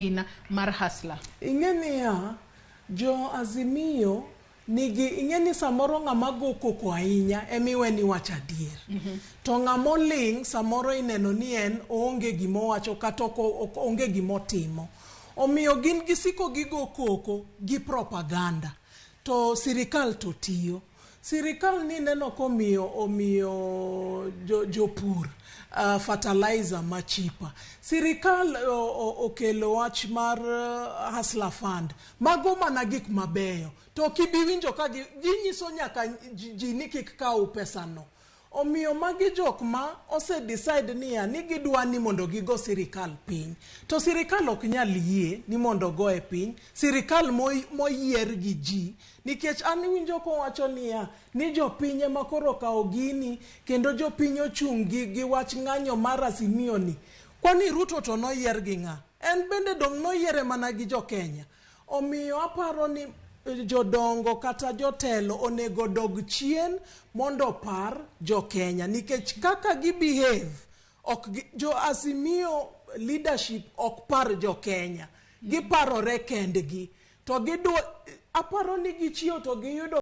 Gina mar Hustler. Ing'e niya, jo Azimio nigi ing'e ni samoro ng'ama go koko ahinya emiwe ni wacho adier. To ng'ama oling' samoro ineno ni en oonge gimowacho kata ok onge gimotimo. Omiyo gin gisiko gigo koko gi propaganda. To sirikal to tiyo. Sirikal ni neno komiyo omiyo jopur fertilizer ma cheaper. Sirikal okelo wach mar Hustler Fund. Mago mana gik mabeyo. To ok ibi winjo ka ginyiso nyaka ji ni kik kaw pesa no. Omiyo magi jok ma ose decide niya ni gidwa ni mondo gigo sirikal piny. To sirikal ok nyal yie ni mondo ogoye piny. Sirikal moyier gi ji. Nikech an iwinjo kowacho niya ni jopiny ema koro okawo gini kendo jopiny ochung' gi wach ng'anyo mar Azimio ni. Kwani Ruto to noyier gi ng'a? En bende dong' noyiere mana gi jo Kenya. Omiyo aparo ni jodongo kata jotelo onego dog chien mondo opar jo Kenya nikech kaka gi behave ok jo Azimio leadership ok par jo Kenya. Giparore kendgi. To gidwa aparo ni gichiew to giyudo.